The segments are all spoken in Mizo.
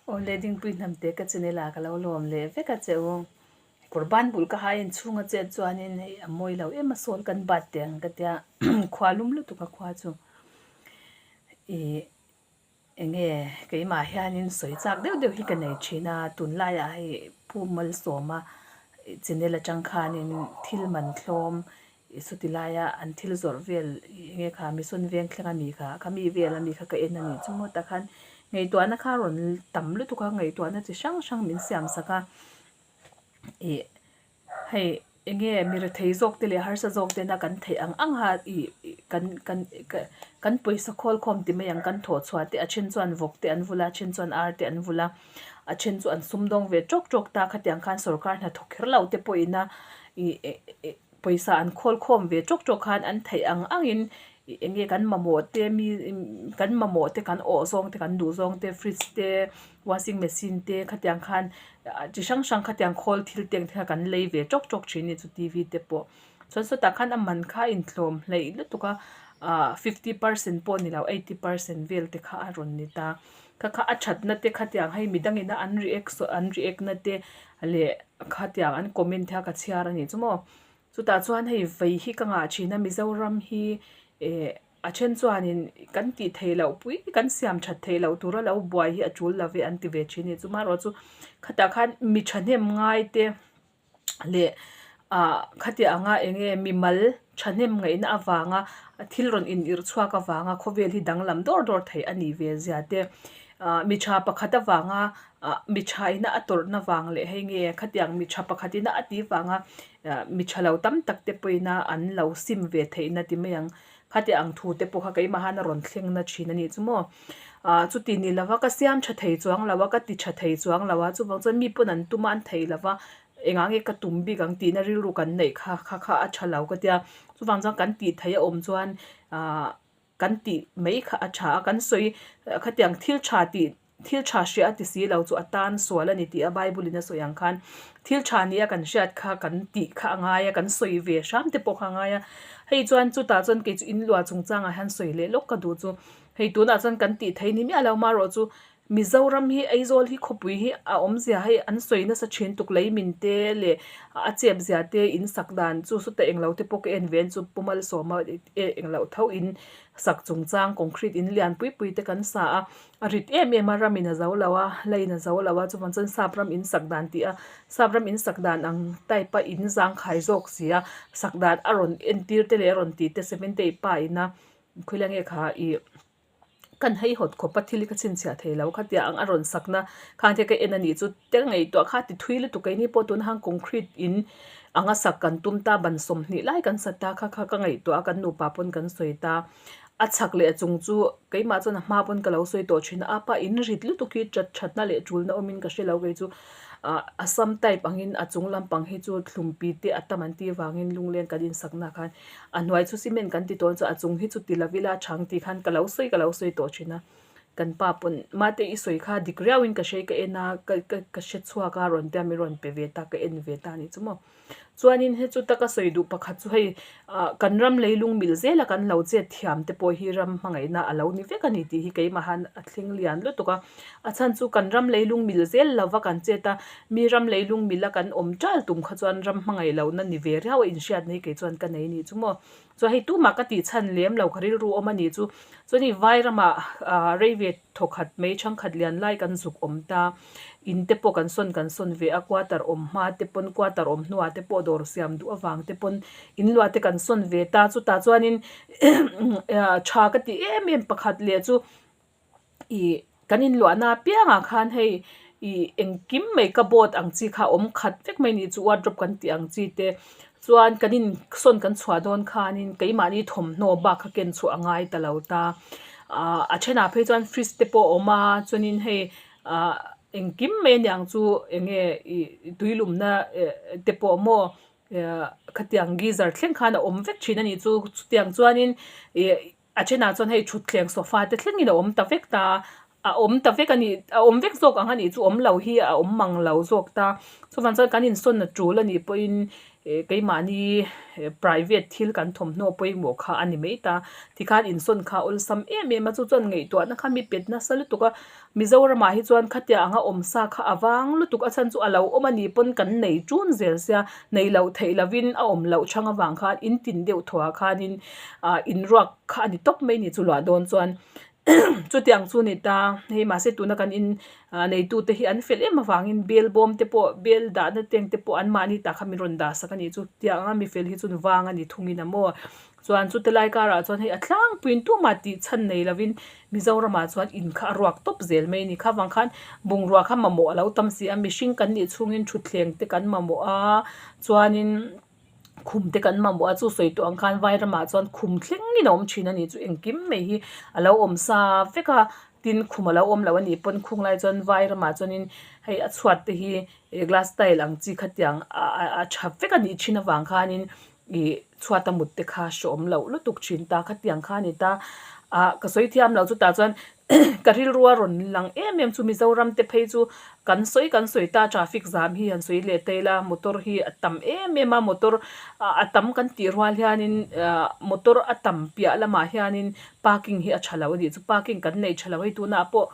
Awle Dingpui Hnamte ka channel ah ka lo lawm leh vek a che u. Kurban bul ka hai inchhung a chet chuanin hei a mawi lo em a sawl kan bat teh ang ka tia khua lum lutuk a khua chu ih eng nge keimah hianin sawi chak deuh deuh hi ka nei thin a tunlaiah hei Pu Malsawma channel atang khanin thil man thlawm I chuti laia an thil zawrh vel eng nge kha mission veng thleng ami kha kha mi vel ami kha ka en a nih chu maw tak khan ngaihtuahna kha a rawn tam lutuk a ngaihtuahna chi hrang hrang min siam sak a ih hei eng nge mi rethei zawk te leh harsa zawk tena kan theih ang ang a ih kan kan kan pawisa khawl khawm ti mai ang kan thawh chhuah te a then chuan vawk te an vul a a then chuan ar te an vul a a then chu an sumdawng ve tawk tawk ta khatiang khan sorkar hnathawk kher lo te pawhin a ih. Pawisa an khawl khawm ve tawk tawk khan an theih ang angin ih eng nge kan mamawh te mi kan mamawh te kan awh zawng te kan duh zawng te fridge te washing machine te khatiang khan chi hrang hrang khatiang khawl thil te ang te kha kan lei ve tawk tawk thin a ni chu T V te pawh chuan sawtah khan a man kha a intlawm hleih lutuk a ah fifty percent pawh ni lo eighty percent vel te kha a rawn ni ta kha kha a thatna te khatiang hei midangin a an react an react na te leh khatiang an comment te kha ka chhiar a nih chu maw chutah chuan hei vei hi ka ngah thin a Mizoram hi eh a then chuanin kan tih theih loh pui kan siam that theih loh tura lo buai hi a tul lo ve an ti ve thin a ni chu marawh chu khatah khan mi thahnem ngai te. leh ah khatiang anga eng nge mimal thahnem ngaihna avanga thil rawn in irh chhuak avanga khawvel hi danglam dawr dawr theih a nih ve zia te ah mi tha pakhat avanga ah mi tha ina a tawrhna vang leh hei nge khatiang mi tha pakhat ina a tih vanga ah mi tha lo tam tak te pawhin a an lo sim ve theihna ti mai ang. Khati ang thu te pawh kha keimah han a rawn thleng na thin a nih chu maw. Ah chuti ni lova ka siam tha thei chuang lo a, ka ti tha thei chuang lo a, chuvang chuan mi pawn an tum a an thei lo va, engah nge ka tum bik ang tihna rilru kan neih kha kha kha a tha lo ka tia. Chuvang chuan kan tih theih a awm chuan ah kan tih mai kha a tha a, kan sawi khatiang thil tha tih Thil tha hria a ti si lo chu a tan sual a ni tih a Bible in a sawi ang khan thil tha nia kan hriat kha kan tih kha a ngai a, kan sawi ve hram te pawh kha a ngai a. Hei chuan chutah chuan kei chu in luah chungchangah hian sawi leh lawk ka duh chu hei tunah chuan kan tih thei ni miah lo marawh chu Mizoram hi Aizawl hi khawpui hi a awmzia hei an sawi nasa thin tuk lei min te leh a chep zia te in sak dan chu sawta englo te pawh ka en ve chu Pu Malsawma englo tho in sak chungchang concrete in lian pui pui te kan sa a. A rit em em a, ramin a zo lo a, leiin a zo lo a, chuvang chuan sap ram in sak dan tih a, sap ram in sak dan ang type a in zangkhai zawk si a, sak dan a rawn entir te leh a rawn tih te seventy eight pa ina khawilai nge kha ih kan haihawt khawp a thil hi ka chhinchhiah thei lo khatia ang a rawn sakna khang te ka en a nih chu te ngaihtuah kha ti thui lutuk keini pawh tuna hang concrete in anga sak kan tum ta ban 20 lai kan sa ta kha kha ka ngaihtuah a kan nupa pawn kan sawi ta. A chhak leh a chung chu keimah chuan a hma pawn ka lo sawi tawh thin a, apa in rit lutuk hi chat thatna leh tulna awmin ka hre lo kei chu ah Assam type angin a chung lampang hi chu thlumpi te a tam an tih avangin lungleng kan insakna khan a hnuai chu cement kan ti tawn chu a chung hi chu ti lo ila a chhang tih khan ka lo sawi ka lo sawi tawh thin a, kan pa pawn mate i sawi kha dik riauin ka hre ka en a ka ka ka hre chhuak a rawn tia min rawn pe ve ta ka en ve ta a nih chu maw. Chuanin he chu taka sawi duh pakhat chu hei ah kan ram leilung mil zela kan lo chet thiam te pawh hi ram hmangaihna a lo ni vek a ni tih hi keimah han a thleng lian lutuk a. A chhan chu kan ram leilung mil zel lova kan chet a, mi ram leilung mila kan awm tal tum kha chuan ram hmangaih lohna ni ve riau a inhriatna hi kei chuan ka nei ni chu maw. Chuan hei tumah ka tih chhan lem lo ka rilru awm a ni chu. Chuan hei vai ramah ah rei ve thawkhat mai thangkhat lian lai kan zuk awm ta. In te pawh kan sawn kan sawn ve a, quarter awm hma te pawn quarter awm hnuah te pawh dawr siam duh avang te pawn in luah te kan sawn ve ta. Chutah chuanin tha ka tih em em pakhat leh chu ih kan inluahna apiangah khan hei ih engkim mai cupboard ang chi kha awm khat vek mai a nih chu wardrobe kan tih ang chi te chuan kan in sawn kan chhuah dawn khanin keimahni thawmhnaw bak kha ken chhuah a ngai ta lo ta ah a thenah phei chuan fridge te pawh a awm a chuanin hei ah engkim mai a niang chu eng nge ih tuilumna eh te pawh maw khatiang geyser thleng khan a awm vek thin a nih chu chutiang chuanin ih. A thenah chuan hei thutthleng sofa te thlengin a awm ta vek ta a, a awm ta vek a nih a awm vek zawk ang a nih chu awm lo hi a awm mang lo zawk ta. Chuvang chuan kan insawn a tul a nih pawhin Keimahni private thil kan thawmhnaw pawimawh kha a ni mai ta. Tikhan insawn kha awlsam em em a, chu chuan ngaihtuahna kha mi pet nasa lutuk a. Mizoramah hi chuan khatia anga awm sa kha a vang lutuk a chhan chu a lo awm a nih pawn kan nei ṭun zel sia, nei loh theih lovin a awm loh chhang avang khan in tin deuh thaw ah khanin ah in ruak kha a ni tawp mai ni chu luah dawn chuan chutiang chu ni ta hei mahse tuna kan in ah neitute hi an fel em avangin bel bawm te pawh bel dahna tank te pawh anmahni tah kha min rawn dah sak a nih chu tiang anga mi fel hi chuan vang a ni thungin a maw. Chuan chute lai karah chuan hei a tlangpuiin tumah tih chhan nei lovin Mizoramah chuan in kha a ruak tawp zel mai a ni. Kha vang khan bungrua kha mamawh a lo tam si a, mihring kan nih chhungin thutthleng te kan mamawh a, chuanin khum te kan mamawh a, chu sawi tawh ang khan Vairamah chuan khum thlengin a awm thin a ni chu engkim mai hi a lo awm sa vek a, tin khum a lo awm lo a nih pawn khung lai chuan Vairamah chuanin hei a chhuat te hi glass tile ang chi khatiang a tha vek a nih thin avang khanin Ih chhuat a mut te kha hreawm loh lutuk thin ta khatiang kha a ni ta ah ka sawi thiam loh chutah chuan ka rilru a rawn lang em em chu Mizoram te phei chu kan sawi kan sawi ta traffic zam hi han sawi leh ta ila motor hi a tam em em a motor a tam kan tih rual hianin ah motor a tam piah lamah hianin parking hi a tha lo a nih chu parking kan nei tha lo hei tunah pawh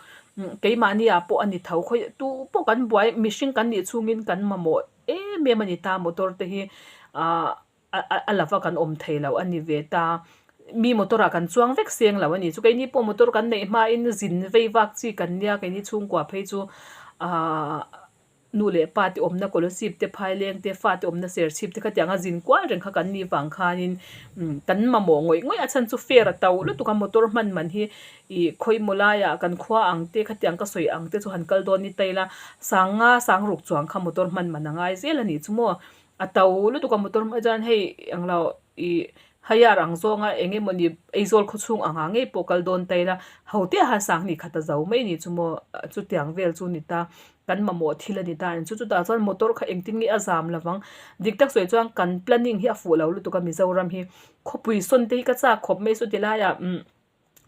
keimahni ah pawh a ni tho khawi tu pawh kan buai mihring kan nih chhungin kan mamawh. em em a ni ta motor te hi ahh a lova kan awm thei lo a ni ve ta mi motor ah kan chuang vek seng lo a ni chu keini pawh motor kan neih hmain zin vei vak chi kan nia keini chhungkua phei chu ahh nu leh pa te awmna kawlhsip te phaileng te fate awmna serchhip te khatiang a zin kual reng kha kan nih vang khanin kan mamawh ngawih ngawih a chhan chu fare a to lutuk a motor hman man hi Ih khawimaw laiah kan khua ang te khatiang ka sawi ang te chu han kal dawn ni ta ila sanga sang ruk chuang kha motor hman man a ngai zel a nih chu maw a to lutuk a motor hmai chuan hei englo ih hire ang zawnga eng emawni Aizawl khawchhung anga ngei pawh kal dawn ta ila ho te a han sang ni khat a zo mai a nih chu maw chutiang vel chu ni ta kan mamawh thil a ni ta ang chu chutah chuan motor kha engtin nge a zam lovang dik tak sawi chuan kan planning hi a fuh lo lutuk a Mizoram hi khawpui sawn te hi ka chak khawp mai saw ti laiah umm.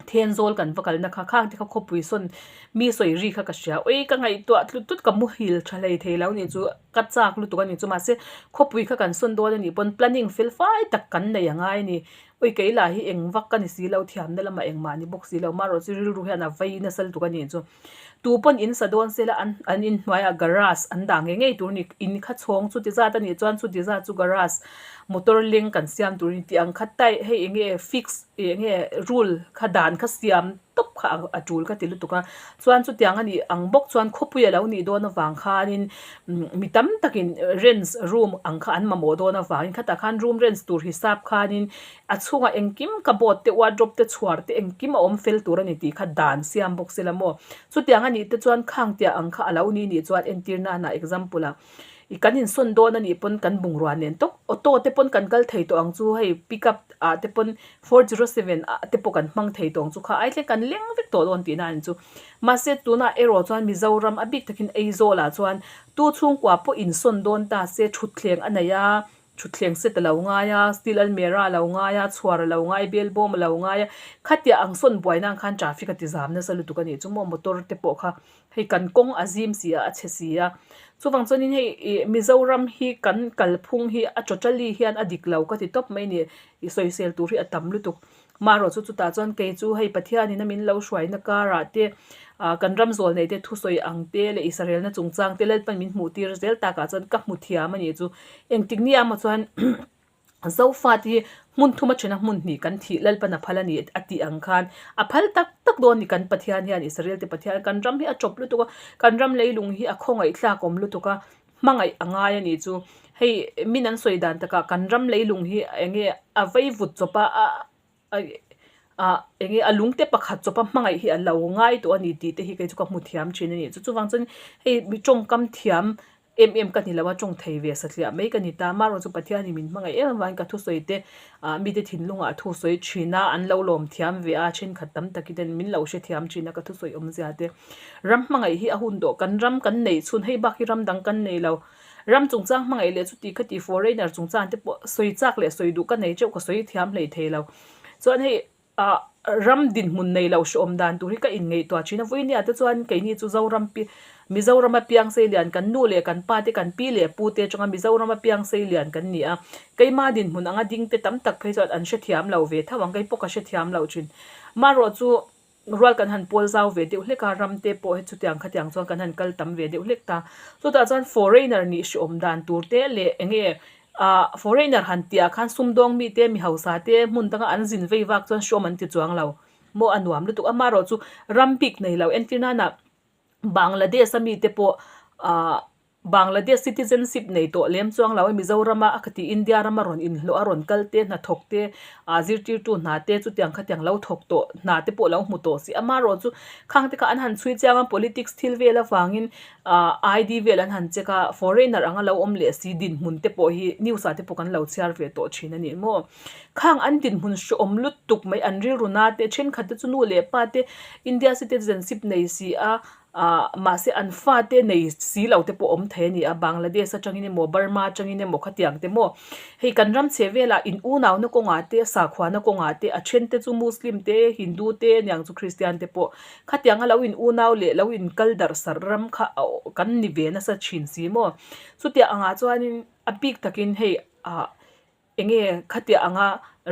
Thenzawl kan va kalna kha khang te kha khawpui sawn mi sawi ri kha ka hria ui ka ngaihtuah tlut tlut ka muhil tha hlei thei lo nih chu ka chak lutuk a ni chu mahse khawpui kha kan sawn dawn a nih pawn planning fel fai tak kan nei a ngai a ni ui kei lah hi eng vak ka ni si lo thiamna lamah engmah ni bawk si lo marawh chu rilru hian a vei nasa lutuk a nih chu. Tu pawn in sa dawn se la an an inhnuaiah garage an dah ngei ngei tur a ni in kha chhawng chuti zat a nih chuan chuti zat chu garage motor leng kan siam tur a ni tih ang kha tai hei eng nge fix ih eng nge rule kha dan kha siam tawp kha a tul ka ti lutuk a chuan chutiang a nih ang bawk chuan khawpui a lo nih dawn avang khanin mi tam takin rents room ang kha an mamawh dawn avangin khatah khan room rents tur hisap khanin A chhungah engkim cupboard te wardrobe te chhuar te engkim a awm fel tur a ni tih kha dan siam bawk se la maw. Chutiang a nih te chuan khang tiah ang kha a lo ni nih chuan entir nana example ah i kan insawn dawn a nih pawn kan bungrua nen tawk auto te pawn kan kal thei tawh ang chu hei pickup ah te pawn 407 ah te pawh kan hmang thei tawh ang chu kha ai thleng kan leng vek tawh dawn tihna a ni chu. Mahse tunah erawh chuan Mizoram a bik takin Aizawl ah chuan tu chhungkua pawh insawn dawn ta se thutthleng a nei a Thutthleng set a lo ngai a, steel almirah a lo ngai a, chhuar a lo ngai, bel bawm a lo ngai a, khatiah ang sawn buai nan khan traffic a ti zam nasa lutuk a nih chu maw motor te pawh kha hei kan kawng a zim si a a chhe si a chuvang chuanin hei ih Mizoram hi kan kalphung hi a totally hian a dik lo ka ti tawp mai a ni ih sawisel tur hi a tam lutuk. Marawh chu chutah chuan kei chu hei Pathianin a min lo hruaina karah te ah kan ram zawl nei te thusawi ang te leh Israelna chungchang te Lalpan min hmuh tir zel takah chuan ka hmu thiam a nih chu. Engtik ni emaw chuan Zofa te hi hmun thum a thena hmun hnih kan thih Lalpan a phal a ni a tih ang khan a phal tak tak dawn a ni kan Pathian hian Israel te Pathian kan ram hi a chawp lutuk a kan ram leilung hi a khawngaih tlak awm lutuk a hmangaih a ngai a nih chu. Hei min an sawi dan takah kan ram leilung hi eng nge a vei vut chawp a ah eng nge a lungte pakhat chawp a hmangaih hi a lo ngai tawh a ni tih te hi kei chu ka hmu thiam thin a ni. Chu chuvang chuan hei mi tawngkam thiam em em ka ni lo a tawng thei ve satliah mai ka ni ta. Amaherawhchu chu Pathianin min hmangaih em avangin ka thusawi te ah mite thinlungah thusawi thin a an lo lawm thiam ve a thenkhat tam takin ten min lo hrethiam thin a ka thusawi awmzia te. Ram hmangaih hi a hun tawh kan ram kan neih chhun hei bak hi ram dang kan nei lo. Ram chungchang hmangaih leh chuti kha ti foreigner chungchang te pawh sawi chak leh sawi duh ka nei teuh ka sawi thiam hlei thei lo. Chuan hei. Ah ram dinhmun nei lo hreawm dan tur hi ka inngaihtuah thin a, vawinia te chuan keini chu Zoram pi Mizorama piang sei lian kan nu leh kan pa te kan pi leh pu te atanga Mizorama piang sei lian kan ni a, keima dinhmun anga ding te tam tak phei chuan an hrethiam lo ve tho ang, kei pawh ka hrethiam lo thin. Marawh chu rual kan han pawl zau ve deuh hlek a, ram te pawh he chutiang khatiang chuan kan han kal tam ve deuh hlek ta. Chutah chuan foreigner nih hreawm dan tur te leh eng nge Ah foreigner han tih ah khan sumdawng mite mi hausa te hmun danga an zin vei vak chuan hreawm an ti chuang lo maw a nuam lutuk amaherawh chu ram bik nei lo entir nana Bangladesh a mite pawh ah Bangladesh citizenship nei tawh lem chuang lo a Mizoram a khati India rama rawn inhlawh a rawn kal te hnathawk te ah zirtirtu hna te chutiang khatiang lo thawk tawh hna te pawh lo hmu tawh si amaherawh chu khang te kha an han chhui chiang a politics thil vel avangin Ah ID vel an han check a, foreigner anga lo awm leh si dinhmun te pawh hi news ah te pawh kan lo chhiar ve tawh thin a ni maw. Khang an dinhmun hreawm lutuk mai an rilru na te thenkhat te chu nu leh pa te India citizenship nei si a ah mahse an fa te nei si lo te pawh awm thei a ni a, Bangladesh atangin emaw Burma atangin emaw khatiang te maw. Hei kan ram chhe velah in unauna kawngah te sakhuana kawngah te a then te chu Muslim te Hindu te aniang chu Christian te pawh Khatianga lo in unau leh lo in kal darh sarh ram kha a kan ni ve nasa thin si maw? Chutiang angah chuanin a bik takin hei ah enge khatiang anga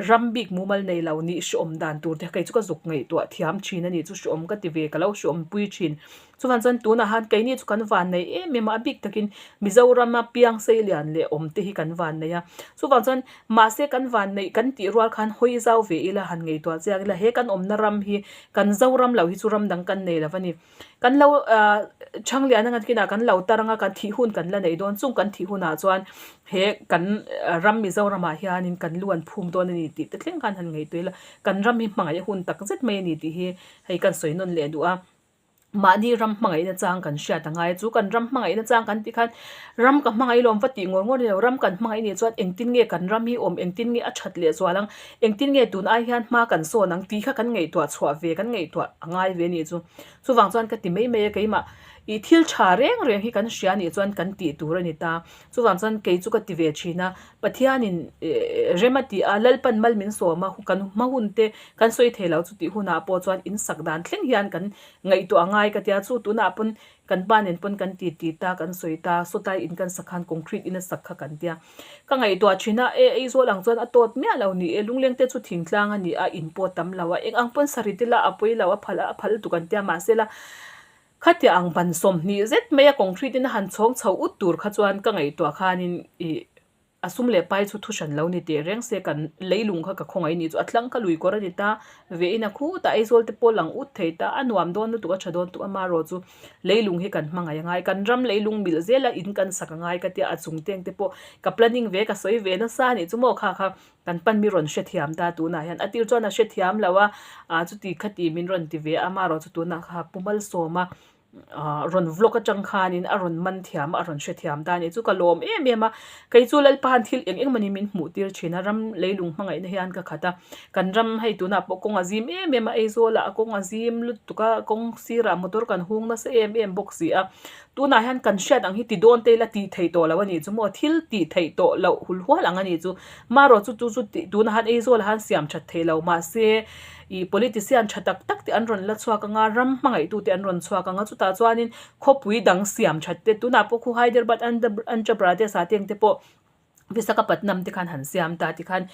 ram bik mumal nei lo nih hreawm dan tur te kei chu ka zuk ngaihtuah thiam thin a nih chu hreawm ka ti ve ka lo hreawm pui thin. Chuvang chuan tunah han keini chu kan van nei em em a, a bik takin Mizorama piang sei lian leh awm te hi kan van nei a. Chuvang chuan mahse kan van neih kan tih rual khan hawi zau ve ila han ngaihtuah chiang ila he kan awmna ram hi Kan Zoram lo hi chu ram dang kan nei lo a ni. Kan lo ah Thanglian anga kinah kan lo tar anga kan thih hun kan la nei dawn chung kan thih hunah chuan he kan ram Mizoramah hianin kan lu an phum dawn a ni tih te thleng khan han ngaihtuah ila kan ram hi hmangaih a hun tak zet mai a ni tih hi hei kan sawi nawn leh duh a. Mahni ram hmangaihna chang kan hriat a ngai a chu kan ram hmangaihna chang kan tih khan Ram ka hmangaih lawm va tih ngawr ngawr ni lo, ram kan hmangaih nih chuan engtin nge kan ram hi awm, engtin nge a that leh zual ang, engtin nge tun ai hian hma kan sawn ang tih kha kan ngaihtuah chhuah ve, kan ngaihtuah a ngai ve nih chu. Chuvang chuan ka ti mai mai a keimah ih thil tha reng reng hi kan hria nih chuan kan tih tur a ni ta. Chuvang chuan kei chu ka ti ve thin a, Pathianin rem a ti a, Lalpan mal min sawm a, kan hma hun te kan sawi thei lo chutih hunah pawh chuan in sak dan thleng hian kan ngaihtuah a ngai ka tia, chu tunah pawn Kan pa nen pawn kan ti ti ta, kan sawi ta, sawtlai in kan sak khan concrete in a sak kha kan tia. Ka ngaihtuah thin a, e Aizawl ang chuan a tawt miah lo ni e, lungleng te chu thingtlang a ni a, in pawh tam lo a, eng ang pawn sarih te la a pawi lo, a phal a phal lutuk an tia, mahse la khatia ang ban 20 zet mai a concrete in a han chhawng chho ut tur kha chuan ka ngaihtuah khanin ih A sum leh pai chu thu hran lo ni teh reng se kan leilung kha ka khawngaih nih chu a tlang kha lui kawr a ni ta ve in a khutah Aizawl te pawh lang ut thei ta a nuam dawn lutuk a tha dawn tuk amaherawh chu leilung hi kan hmangaih a ngai kan ram leilung milh zel a in kan sak a ngai ka tia a chung teng te pawh ka planning ve ka sawi ve nasa a nih chu maw kha kha kan pan mi rawn hrethiam ta tunah hian a tir chuan a hrethiam lo a ah chuti khati min rawn ti ve a amaherawh chu tunah kha pu Malsawma ah rawn vlog atang khanin a rawn man thiam a a rawn hrethiam ta a ni chu ka lawm em em a kei chu Lalpahan thil eng eng mawni min hmuh tir thin a ram leilung hmangaihna hian ka khat a kan ram hei tunah pawh kawng a zim em em a Aizawl ah a kawng a zim lutuk a kawng sirah motor kan hung nasa em em bawk si a tunah hian kan hriat ang hi ti dawn te ila tih theih tawh loh a nih chu maw thil tih theih tawh loh hul hual ang a nih chu marawh chu chu chu tunah hian Aizawl ah hian siam that theih lo mahse Ih politician tha tak tak te an rawn la chhuak anga, ram hmangaihtu te an rawn chhuak anga, chutah chuanin khawpui dang siam that te tunah pawh khu Hyderabad Andhra Pradesh ah te ang te pawh Visakhapatnam te khan han siam ta tikhan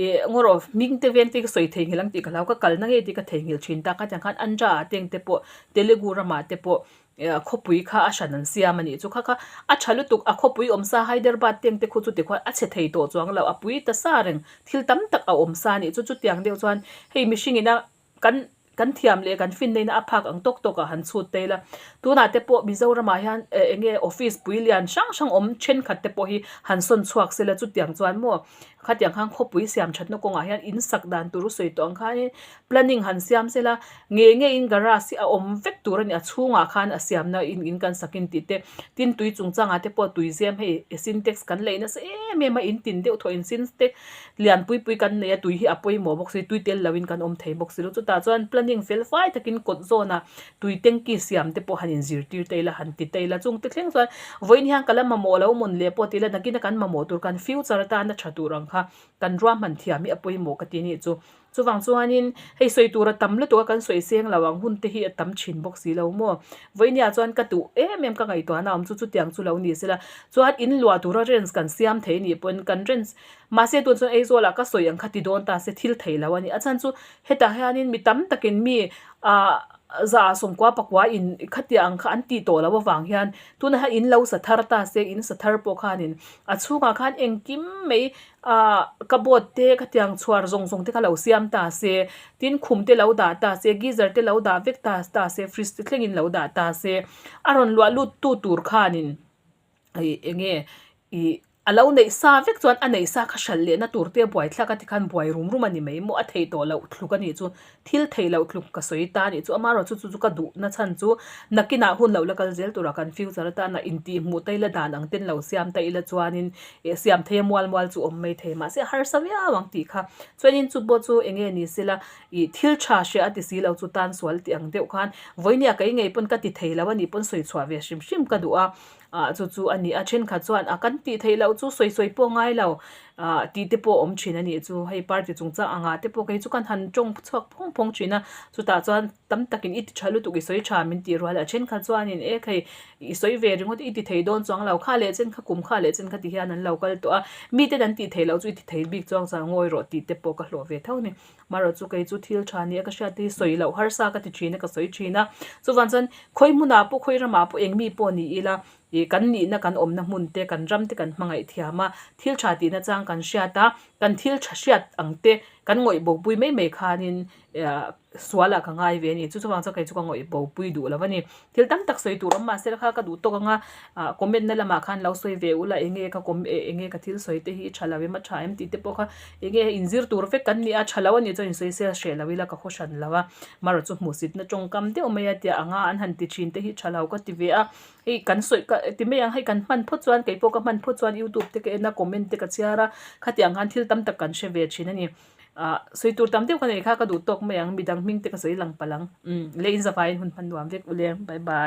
ih ngaw hming te veng te ka sawi theihnghilh ang tih ka hlau ka kalna ngei tih ka theihnghilh thin ta khatiang khan Andhra ah te ang te pawh Telugu ramah te pawh Khawpui kha a hran an siam a nih chu kha kha a tha lutuk a khawpui awm sa Hyderabad teng te khu chu tikhuan a chhe thei tawh chuang lo a pui ta sa reng thil tam tak a awm sa a nih chu chutiang deuh chuan hei mihring ina kan kan thiam leh kan fin neihna a phak ang tawk tawk ah han chhut ta ila tunah te pawh Mizoram ah hian eng nge office pui lian hrang hrang awm thenkhat te pawh hi han sawn chhuak sela chutiang chuan maw Khatiang khan khawpui siam thatna kawngah hian in sak dan tur u sawi tawh ang khanin planning han siam sela ngei ngeiin garage hi a awm vek tur a ni a chhungah khan a siamna in in kan sakin tih te tin tui chungchangah te pawh tui zem hei sintex kan lei nasa em em a in tin deuh thawh in sintex lian pui pui kan nei a tui hi a pawimawh bawk si tui tel loin kan awm thei bawk si lo chutah chuan planning fel fai takin kawt zawnah Tui tanky siam te pawh han inzirtir ta ila, han ti ta ila, chung te thleng chuan vawiin hian ka la mamawh lo mawn leh pawh ti ila, nakina kan mamawh tur kan future atana tha tur ang kha kan ruahman thiam hi a pawimawh ka ti nih chu. Chuvang chuanin hei sawi tur a tam lutuk a kan sawi seng lo ang hun te hi a tam thin bawk si lo maw. Vawinia chuan ka duh em em ka ngaihtuahna awm chu chutiang chu lo ni sela chuan in luah tura rents kan siam thei nih pawhin kan rents mahse tun chuan Aizawlah ka sawi ang kha ti dawn ta se thil thei lo a ni. A chhan chu hetah hianin mi tam takin mi ah za sawmkua pakua in khatiang ang kha an tih tawh loh avang hian tunah hian in lo sa thar ta se in sa thar pawh khanin a chhungah khan engkim mai ah cupboard te khatiang chhuar zawng zawng te kha lo siam ta se tin khum te lo dah ta se geyser te lo dah vek ta ta se fridge te thlengin lo dah ta se a rawn luah lut tu tur khanin ih eng nge ih a lo neih sa vek chuan a neih sa kha hralh leh na tur te a buai thlak a tikhan buai rum rum a ni mai maw a theih tawh loh thluk a nih chu thil theih loh tluk ka sawi ta a nih chu amaherawhchu chu chu ka duh na chhan chu nakinah hun loh la kal zel turah kan future atana intih hmuh ta ila dan ang ten lo siam ta ila chuanin eh siam thei a mual mual chu awm mai thei mahse a harsa viau ang tih kha chuanin chu pawh chu eng nge ni sela ih thil tha hria a ti si lo chu tan sual tih ang deuh khan vawinia kei ngei pawn ka ti thei lo a nih pawn sawi chhuah ve hrim hrim ka duh a ah chu chu a ni a thenkhat chuan a kan tih theih loh chu sawi sawi pawh ngai lo ah tih te pawh a awm thin a nih chu hei party chungchang angah te pawh kei chu kan han tawng chhuak phawng phawng thin a chutah chuan tam takin i ti tha lutuk i sawi tha min tih rual a thenkhat chuanin e hei i sawi ve ringawt i ti thei dawn chuang lo kha leh chen kha kum kha leh chen kha ti hian an lo kal tawh a miten an tih theih loh chu i ti thei bik chuang chuan ngawi rawh tih te pawh ka hlawh ve tho a ni. Marawh chu kei chu thil tha nia ka hriat hi sawi loh harsa ka ti thin a ka sawi thin a. Chuvang chuan khawi hmunah pawh khawi ramah pawh eng mi pawh ni ila ih kan nihna kan awmna hmun te kan ram te kan hmangaih thiam a, thil tha tihna chang kan hriat a, kan thil tha hriat ang te kan ngawih bopui mai mai khanin ah sualah ka ngai ve a ni. Chu chuvang chuan kei chu ka ngawih bopui duh lo a ni. Thil tam tak sawi tur awm mahse kha ka duh tawk ang a, ah comment na lamah khan lo sawi ve ula eng nge ka com eng nge ka thil sawi te hi tha lo em a tha em tih te pawh kha eng nge inzir tur vek kan ni a tha lo a nih chuan insawi sel hreh lo ila ka khaw hran lo a marawh chu hmuhsitna tawngkam deuh mai a tia anga an han ti thin te hi tha lo ka ti ve a hei kan sawi ka ti mai ang hei kan hman phawt chuan kei pawh ka hman phawt chuan youtube te ka en a comment te ka chhiar a khatiang khan thil tam tak kan hre ve thin a ni. Ah sawi tur tam deuh ka nei kha ka duh tawk mai ang midang hming te ka sawi lang palh ang umm leh in zavaiin hun hman nuam vek ule bye bye.